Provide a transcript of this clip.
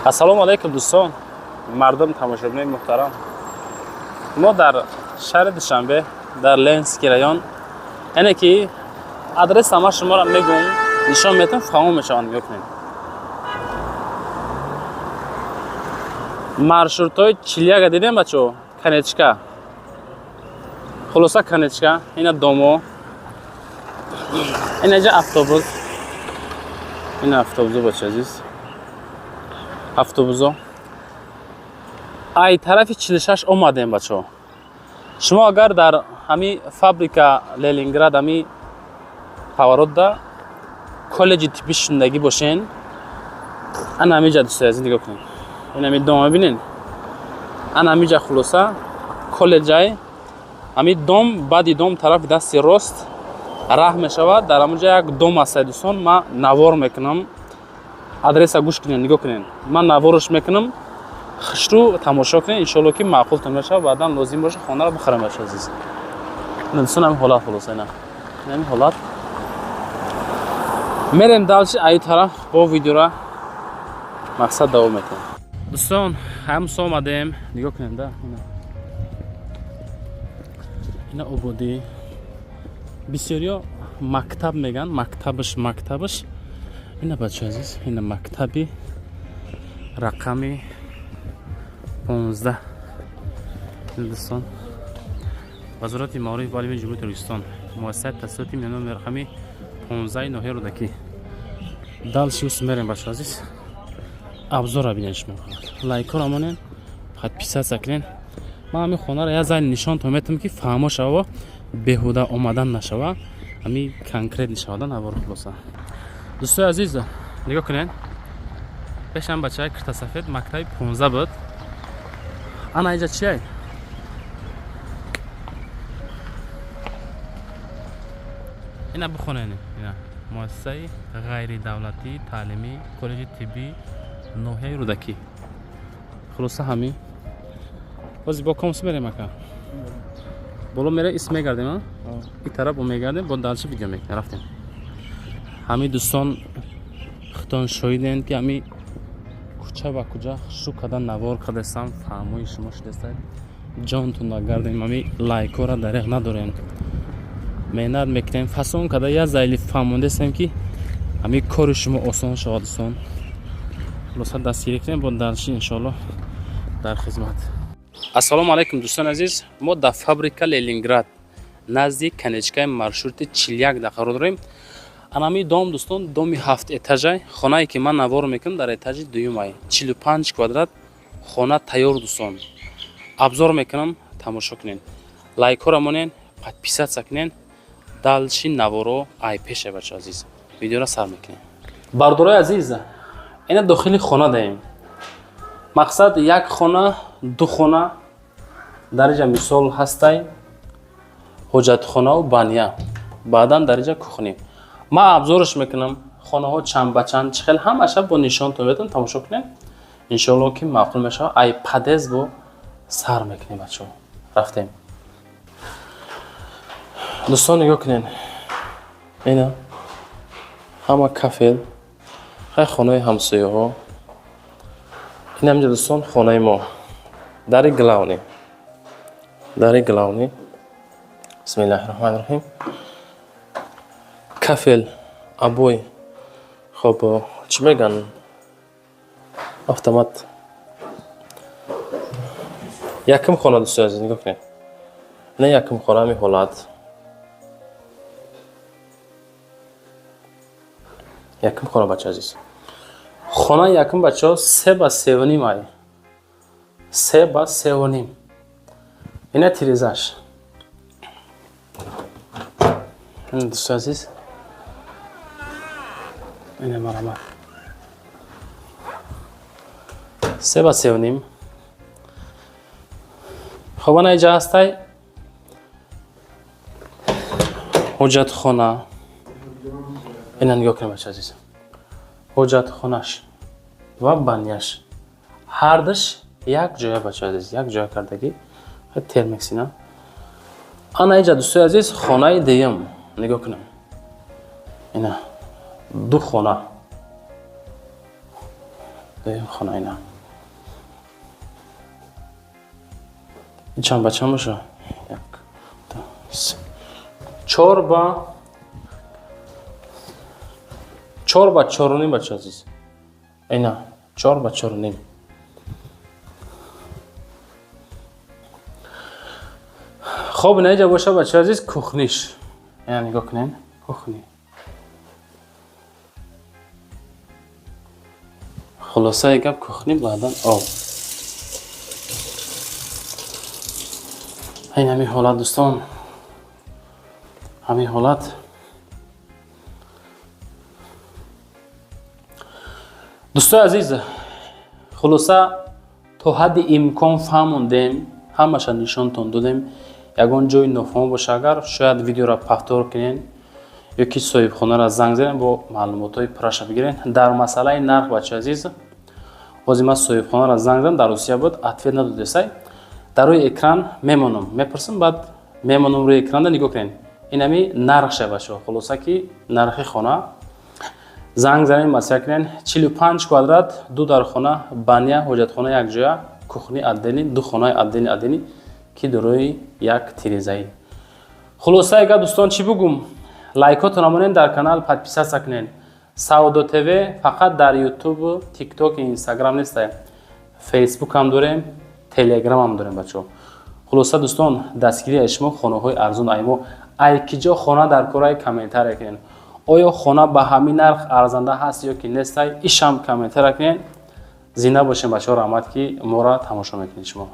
Ассалому алайкум, дӯстон, мардум, тамошобинои муҳтарам. Мо дар шаҳри Душанбе, дар Ленинский район, яъне ки адреса ман шуморо мегӯм, нишон метам, фаҳмо мешаванд. Нигоҳ кунед, маршрутҳои 41-а дидем, бачаҳо, конечка, хулоса, конечка. Ина домо, инаҷа автобус, ина автобусо, бача азиз, автобусо. Ай тарафи 46 омадем, бачаҳо. Шумо агар дар ҳами фабрика Ленинград, ҳами поворотда коллеҷи тиббӣ шундагӣ бошен, ана ҳамиҷа, дӯстои азиз, нигоҳ кунед, ин ҳами дом мебинед, ана ҳамиҷа, хулоса, коллеҷай. Ҳами дом, баъди дом тарафи дасти рост раҳ мешавад, дар ҳамонҷа як дом аст. Дӯстон, ман навор мекунам, адреса гӯш кунед, нигоҳ кунед, ман наворш мекунам, хушрӯ тамошо кунед, иншоалло ки маъқултон мешавад, баъдан лозим боша, хонаро бихарем, бача азиз. Дӯстон, ҳамин ҳолат, хулоса, ина ҳамин ҳолат. Мерем дальше, аи тараф бо видеора мақсад давом метиҳем. Дӯстон, ҳамсо омадем, нигоҳ кунед да, ина ободӣ. Бисёриё мактаб меган, мактабаш, мактабаш ина, бача азиз, ина мактаби рақами 15. Дӯстон, Вазорати маориф ва илми Ҷумҳурии Тоҷикистон, муассисаи таҳсилоти миёна рақами 15-и ноҳияи Рӯдакӣ. Дальше ус мерем, бача азиз, обзора бинед. Шумо лайкҳоро монен, подписаться кунен. Ман ҳамин хонаро як зайн нишонтон метавам, ки фаҳмо шава, беҳуда омадан нашава, ҳами конкрет шавада навор. Хулоса, дӯстои азиз, нигоҳ кунед, пешам бачаи киртасафед мактаби 15 буд. Ана иҷа чиай? Ина бихонед, ина муассисаи ғайридавлатии таълимӣ, коллеҷи тиббии ноҳияи Рӯдакӣ. Хулоса, ҳамин бози бо комс мерем, ака, боло мере, ис мегардем, а и тараф бо мегардем, бо дальше видео мекунем. Рафтем. Ҳамин, дӯстон, худтон шоҳиден, ки ҳамин кӯча ба кӯча шу када навор кардастам, фаҳмои шумо шудастад. Ҷонтон нагардем, ҳами лайкҳоро дареғ надорем, меҳнат мекунем, фасон када як зайли фаҳмондастем, ки ҳамин кори шумо осон шавад. Дӯстон, хулоса, дастгирӣ кунем, бо дальше иншоалло дар хизмат. Ассалому алайкум, дӯстони азиз. Мо дар фабрика Ленинград, назди конечкаи маршрути 41 да қарор дорем. Анами дом, дӯстон, доми ҳафт этажай. Хонае ки ман навор мекунам, дар этажи дуюмай, 45 квадрат хона тайёр. Дӯстон, обзор мекунам, тамошо кунед, лайкҳоро монен, подписаться кунед, дальше наворо ай пеше. Бача азиз, видеоро сар мекунем. Бардорои азиз, ина дохили хона даем. Мақсад як хона, ду хона дар иҷа, мисол, ҳастай ҳоҷатхонаву баня, баъдан дар иҷа кухня. Ман обзорш мекунам, хонаҳо чанд ба чанд, чӣ хел, ҳамаша бо нишонтон метавон, тамошо кунем, иншоалло ки маъқул мешавад. Ай подъезд бо сар мекунем, бачаҳо. Рафтем. Дӯстон, нигоҳ кунед, ина ҳама кафел, хай, хонаи ҳамсояҳо. Инамҷа, дӯстон, хонаи мо, дари главный, дари главный. Бисмиллаҳи раҳмани раҳим. Кафел, обой, хоб, чӣ мегӯянд, автомат. Якум хона, дӯстони азиз, нигоҳ кунед, ина якум хона, ҳамин ҳолат. Якум хона, бача азиз, хонаи якум, бачаҳо, 3 ба 3,5 ай, 3 ба 3,5. Ина тирезаш, дӯстои азиз, ина марамат, 3 ба 3,5. Хоб, ана иҷа ҳастай ҳоҷатхона. Ина нигоҳ кунед, бача азиз, ҳоҷатхонаш ва баняш ҳардаш як ҷоя, бача азиз, як ҷоя кардагӣ, термексина. Ана иҷа, дӯстои азиз, хонаи дуюм, нигоҳ кунем, ина ду хона. Дуюм хона ина. Ин чанд ба чанд боша? Як, ду, се. 4 ба 4.5, бача азиз. Ина, 4 ба 4.5. Хоб, ина иҷа боша, бача азиз, кухниш. Ина нигоҳ кунед, кухни. Хулосаи гап, кухни, баъдан об. Ин ҳамин ҳолат, дӯстон, ҳамин ҳолат. Дӯстои азиз, хулоса, то ҳадди имкон фаҳмондем, ҳамаша нишонтон додем. Ягон ҷои нофаҳмо боша агар, шояд видеоро повтор кунен ё ки соҳибхонаро занг занен, бо маълумотҳои пурраша бигирен. Дар масъалаи нарх, бачаи азиз, ҳозир ман соҳибхонаро занг задам, дар Русия буд, ответ надодесай. Дар рӯи экран мемонам, мепурсам, баъд мемонам рӯи экранда, нигоҳ кунед. Ин ҳами нархша, бачаҳо. Хулоса, ки нархи хона, занг занед, маслиҳат кунед. 45 квадрат, ду дархона, баня, ҳоҷатхона якҷоя, кухни отдельный, ду хонаи отдельный отдельный, ки дорои як тирезаӣ. Хулосаи гап, дӯстон, чӣ бугум? Лайкотона монед, дар канал подписаться кунед. Савдо ТВ фақат дар Ютуб, Тикток, Инстаграм нестай, Фейсбукам дорем, Телеграмам дорем, бачаҳо. Хулоса, дӯстон, дастгирии аз шумо, хонаҳои арзон аймо. Ай ки ҷо хона дар кораи, комментария кунед. Оё хона ба ҳамин нарх арзанда ҳаст ё ки нестай, ишам комментария кунед. Зинда бошем, бачаҳо, раҳмат, ки моро тамошо мекунед шумо.